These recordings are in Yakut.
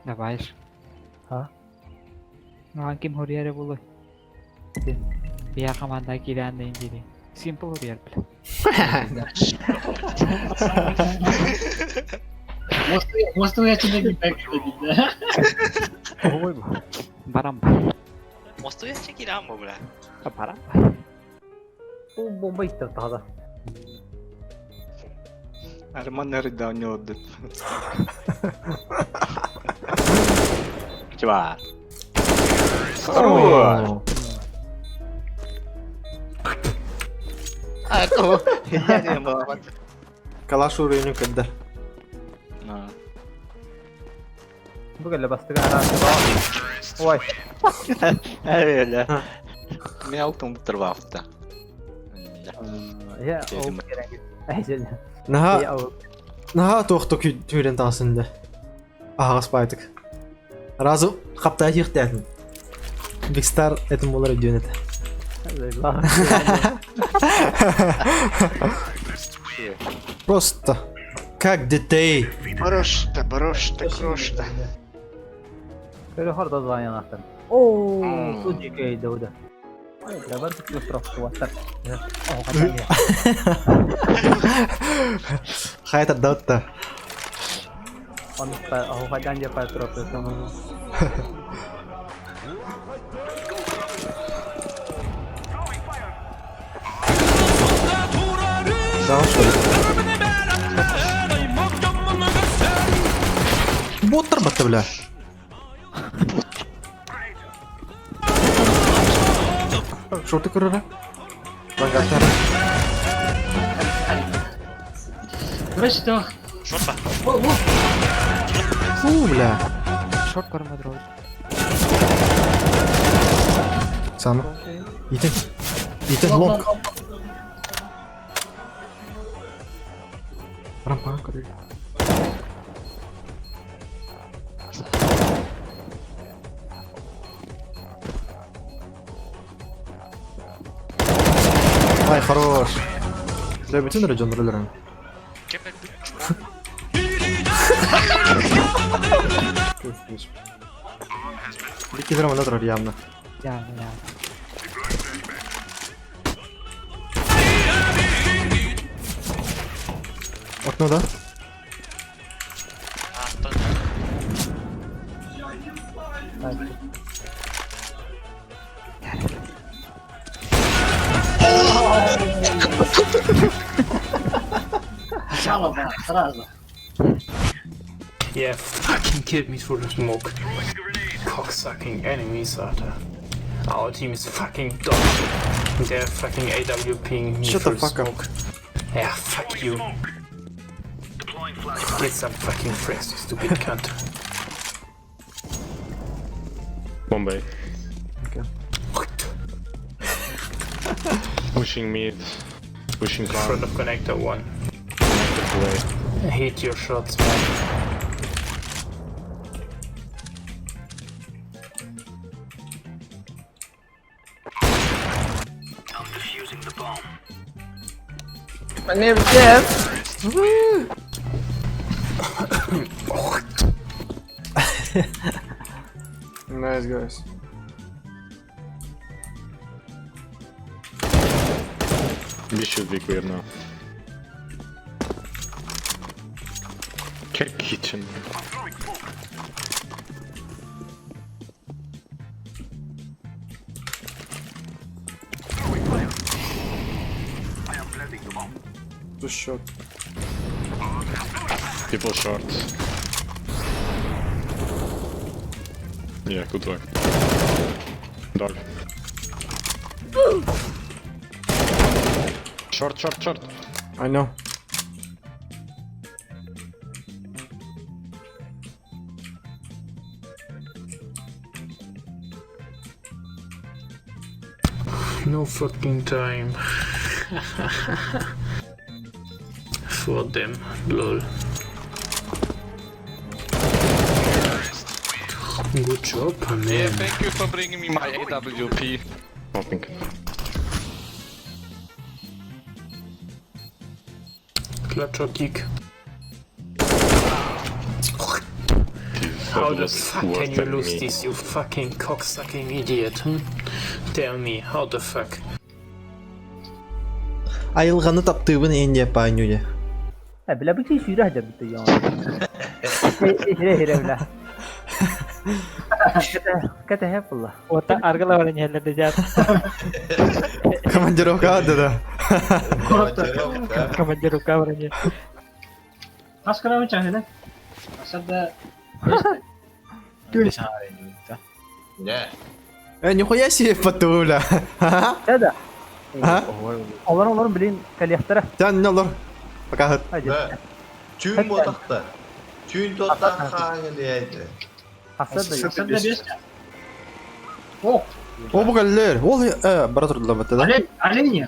Давай ж. А? Маған ким хоруйар буолуой? Биһиэхэ хамаандаҕа киирэн дейин дири. Симпл хоруйар бля. Мостуяччыны билбэт да. Ой, барам. Мостуяччы киирэн бу бля. Барам. Бу бомба иттер тахада. Арман Рыдауни отдыт. Чувак. Здорово! А, то, я не был. Калаш уровень кэндэр. Бу кэллэ бастыгы араасы Ой. Эля. Мен алтын бұттырбафта. Я ол керек. Наһаа наһаа туохта түүрэн таҕысын да. Аһаҕас баайдык. Разу хаптаа тиэхтээтин. Big Star этим буолар өйдүөн этэ. Просто как детей. Просто, просто, просто. Көрө хорда звонянахтан. Оо, судьи да. Давай тут просто Хайа тардаутта. Он хайдан же патроп. Да, что ли? Боттар батта, бля. Что ты көрөрө? Лангаттара. Что? Шорта. Фу, бля. Шорт көрмөдүр. Сама. Итин. Итин лонг. Рампа көрөр. Ай, хорош. Бля, бүтүн эрэ дьон рөлөрөн. Бикки манна турар явно. Явно, явно. Окно, да? Жалоба сразу. Yeah, fucking killed me through the smoke. Cocksucking enemies, Alter. Our team is fucking dog shit. They're fucking AWPing me Shut the through fuck up. smoke. Yeah, fuck you. Get some fucking frags, you stupid cunt. Bombay. Okay. Pushing mid. Pushing In con. front of connector one. Connector play. I hate your shots, man. My name is Jeff. Nice guys. This should be clear now. Check kitchen. Too short. People short. Yeah, good luck. Dog. Short, short, short. I know. No fucking time. For them, lol. Good job, man. Yeah, thank you for bringing me my AWP. Nothing. Clutch or kick. How the was fuck worse can you than lose me. this, you fucking cocksucking idiot? Hmm? Tell me, how the fuck? Айылҕаны таптыыбын иһин диэн паанньу дьэ. Э, бля, бу киһи сүүрэ сылдьар бит дьон. Иһирэ-иһирэ, бля. Кэтэһэ булла. Ота аргыла баран иһэллэр да дьаат. Командировка да да. Командировка баран иһэр. Хас көрөбүн чаһыны? Асада Э, нихуя себе потуля. Да, да. А? Олорон олорон билин кэлиэхтэрэ. Тян не олор. Пока. Түүн буотахта. Түүн туоттаах хааңылыйайды. Хасса да. Асада бес. О, О, бу кэллэр. Ол э бара турдулар бата да. олень, олень.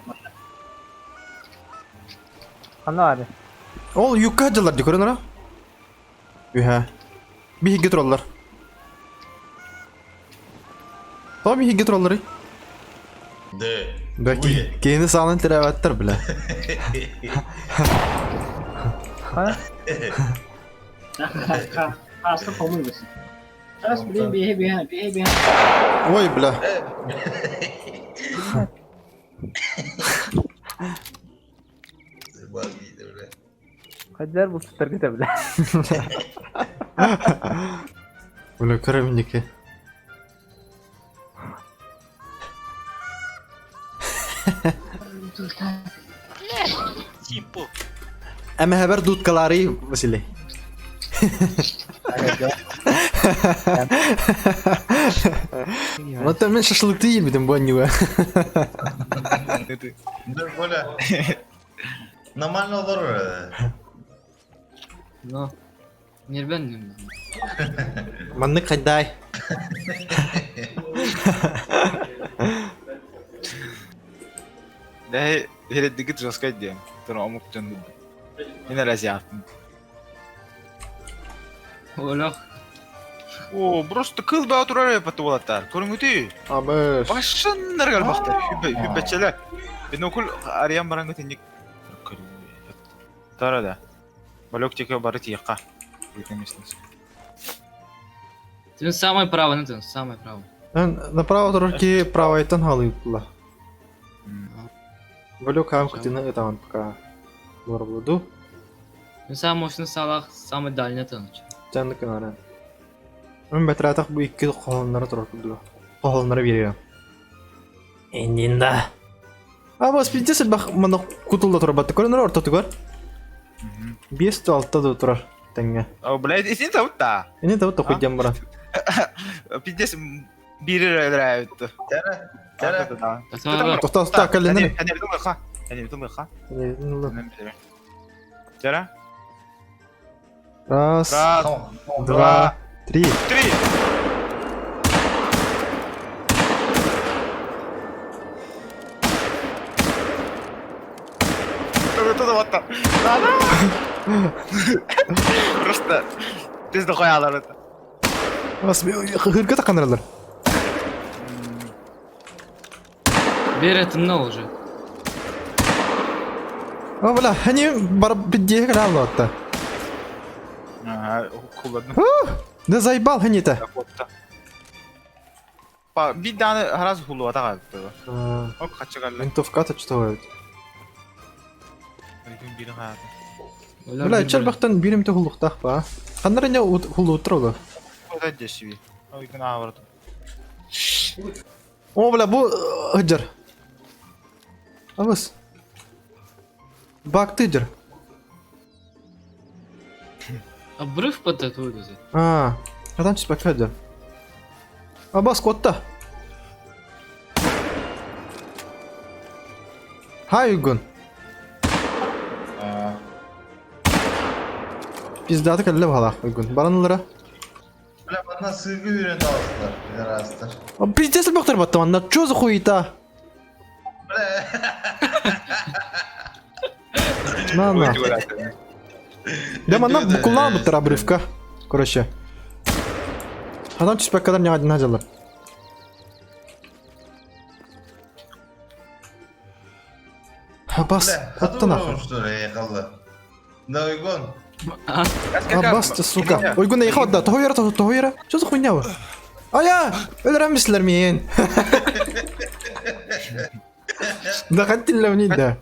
Ханна ари. Ол юкка дьыллар ди көрөн ара. Үһэ. Биһиги тураллар. Тоҕо биһиги туралларый? Да. Да киһини саанан тирээбэттэр бля. Хаста помылась. Сейчас, блин, беги, беги, беги, беги. Ой, бля. Хайдар бу сытаргыта бля. Бля, көрөмники. Симпу. Эмэһэбэр дудкаларый Василий. Вот мен шашлыкты иирбитим бу анньыга. Да, Коля. Нормально олорор. Но. Нервен Маннык хайдай. Да, хереддигит жесткай диэн. Тура омук дьон Мин эрэ азиаттым. Олох. О, просто кыл баа турар эппэт уолаттар. Көрүҥүтүй. Абыш. Башыннар галбахтар. Хүбэ хүбэчэлэ. Бинокуль арыйан баран көтүнник. Тара да. Балек тике бары тиекка. Ты самый правый, ну ты самый правый. Направо турар правайтан халыйыппыла. Балек хаам кытына ытаан пока. Барблуду. Ты самый мощный салах, самый дальний ты. Чанны кынара. Мен бэтрээтэх бу икки хоһоонноро турар курдуга. Хоһоонноро биэриэ. Индинда. А бас пиздец элбэх манна кутулла турар Көрөнөр ортотугар. Биэс алта да турар тэҥҥэ. О, блядь, исин табытта. Ини табыт тохуйдьан баран. Пиздец биир эрэ Тара. Тоқта тоқта кэллинэр. Тара. Раз, Раз, два, три. Три. Просто пизда хуялар это. Бас хырга таканыралар. Бер это уже. О, бля, они бар биддиэ кэлэ Ага, холодно. Да заебал они-то. Па, бидданы раз хулу атага. Ок, хачыгалла. Винтовка-то что это? Бля, чарбахтан биримте хулуктах ба. Ханнар не хулу утролу. О, бля, бу хыджар. Абыс. Бак тыджар. Обрыв под эту А, адам чиспак хыджар. Абас котта. Хай угун. Пиздаты кэллэ баһалаах угун. Баранылара. Бля, манна сыгы үйрен алыстар. Пидорастар. Пиздец бахтар баттаманна. Чё за хуета? Бля. На на. Да манна букуллаан буттар обрывка. Короче. Адам түспәккәдәр не один хажалар. Бас, Бля, отты нахуй. что ли, ехала. Да, уйгон. А, баста, сука. Ойгун эйиэхэ барда. Тоһуйара, тоһуйара. Что за хуйня вы? Ая! Өлөрөн бистилэр миин. Да хантиллэвни да.